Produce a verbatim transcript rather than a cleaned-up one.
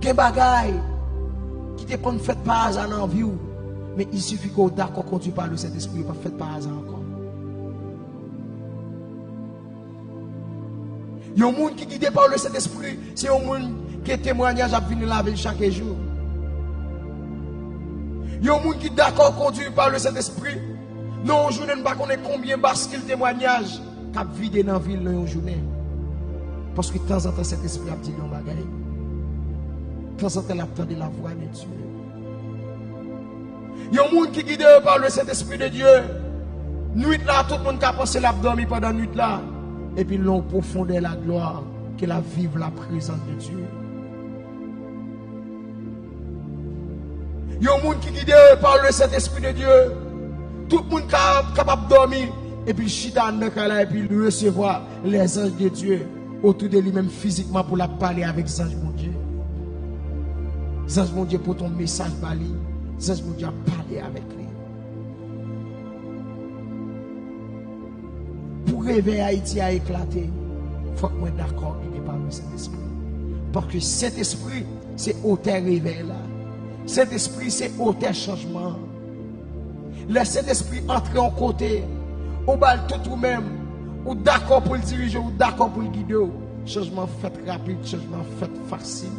Gen bagay ki te konn fèt pa aza nan vi w, men il suffit ke w dakò kondui pa Lespri, yo p ap fèt pa aza ankò. Yon moun ki gide pa Lespri, se yon moun ke temwanyaj ap vini lavi l chak jou. Yon moun ki dakò kondui pa Lespri, nan yon jounen, n pa konnen konbyen baskil temwanyaj k ap vide nan vi l nan yon jounen. Paske tanzantan, Sentespri ap di l yon bagay. Tanzantan, l ap tande lavwa de Dye. Yon moun ki gide pa Sentespri de Dye, nwit la, tout moun ka panse l ap dòmi pandan nwit la. Epi, nan pwofondè laglwa, ke l ap viv laprezans de Dye. Yon moun ki gide pa Sentespri de Dye, tout moun ka kapab dòmi, epi l chita anndan kay la, epi l resevwa lèzanj de Dye otou de li menm fizikman pou l ap pale avèk zanj Bondye. Zanj Bondye pote yon mesaj ba li, zanj Bondye ap pale avèk li. Pou revèy Ayiti a eklate, fòk mwen dakò gide pa Sentespri. Paske Sentespri se otè revèy la. Sentespri se otè chanjman an. Lè Sentespri antre yon kote, ou ba l tout ou menm, ou dakò pou l dirije w, ou dakò pou l gide w, chanjman fèt rapid, chanjman fèt fasil.